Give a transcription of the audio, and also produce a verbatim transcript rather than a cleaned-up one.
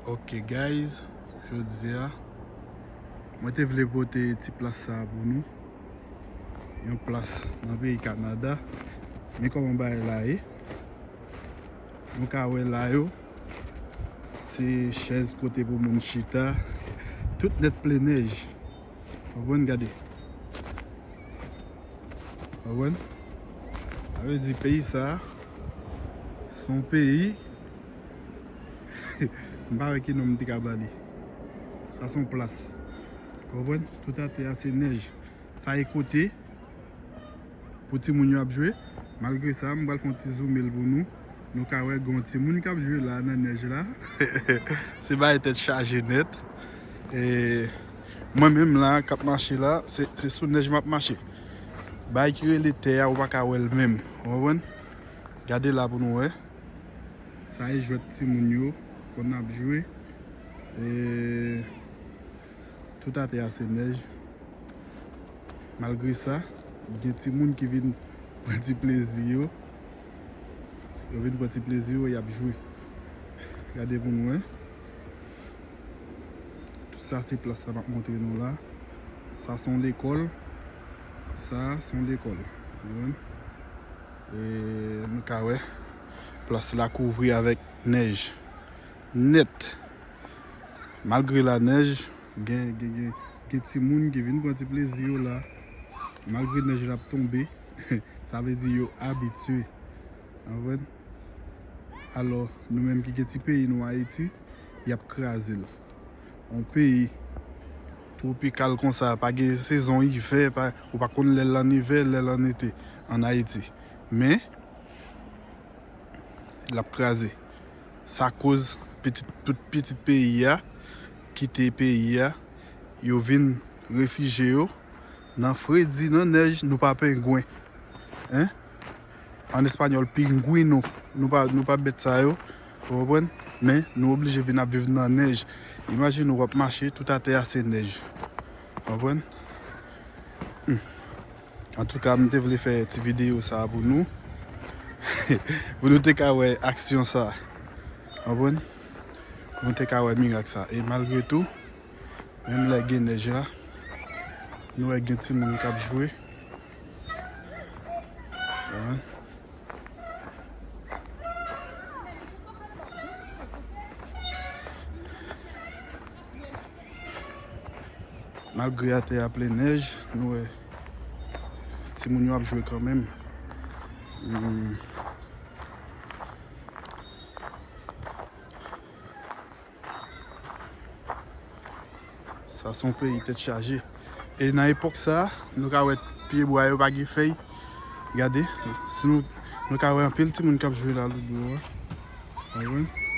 Ok guys, jodi a mwen te vle pote ti plas sa a pou nou. Yon plas nan peyi Kanada. Men kòman bagay la ye. Nou ka wè la yo. Se chèz kote pou moun chita. Tout nèt plen nèj. Konprann, gade. Konprann? Sa vle di peyi sa, se yon peyi, m pa wè ki non m te ka ba li. Sa se yon plas. Konprann? Tout atè a se nèj. Sa e kote pou timoun yo ap jwe. Malgre sa, m pral fè yon ti zoome l pou nou. Nou ka wè gen yon timoun k ap jwe la nan nèj la. Se bagay tèt chaje nèt. E mwen menm la, k ap mache la, se, se sou nèj m ap mache. Bagay ki rele tè a, ou pa ka wè l menm. Ou konprann? Gade la pou nou wè. Sa e jwèt timoun yo konn ap jwe. E tout atè a se nèj. Malgre sa, gen timoun ki vin pran ti plezi yo. Yo vin pran ti plezi yo, y ap jwe. Gade pou nou wè. Tout sa se plas sa m ap montre nou la. Sa se yon lekòl. Sa se yon lekòl. Ou konprann? E nou ka wè plas la kouvri avèk nèj. Nèt. Malgre la nèj, gen, gen, gen, gen timoun ki vin pran ti plezi yo la. Malgre nèj la ap tonbe, sa vle di yo abitye. Ou konprann? Alò, nou menm ki gen ti peyi nou Ayiti, y ap kraze l. Yon peyi twopikal konsa, pa gen sezon ivè, pa, ou pa konn lè l ann ivè, lè l ann ete ann Ayiti. Men, l ap kraze. Sa koz pitit, tout pitit peyi a kite peyi a, yo vin refijye yo nan fredi, nan nèj, nou pa pengwen. Hein? An espanyòl, pingüino. Nou pa, nou pa bèt sa yo. Ou konprann? Men, nou oblije vin ap viv nan nèj. Imajine w ap mache, tout atè a se nèj. Ou konprann? Hmm. Antouka, m te vle fè ti videyo sa a pou nou. Pou nou te ka wè aksyon sa a. Konprann? Pou nou te ka wè mirak sa a. E malgre tou, menm lè gen nèj la, nou wè gen timoun k ap jwe. Konprann? Malgre atè a plen nèj, nou wè timoun yo ap jwe kanmenm. Hmm. Sa se yon peyi tèt chaje. E nan epòk sa, nou ka wè pye bwa yo pa gen fèy. Gade, si nou, nou ka wè anpil timoun k ap jwe la lòtbò a. Ou konprann?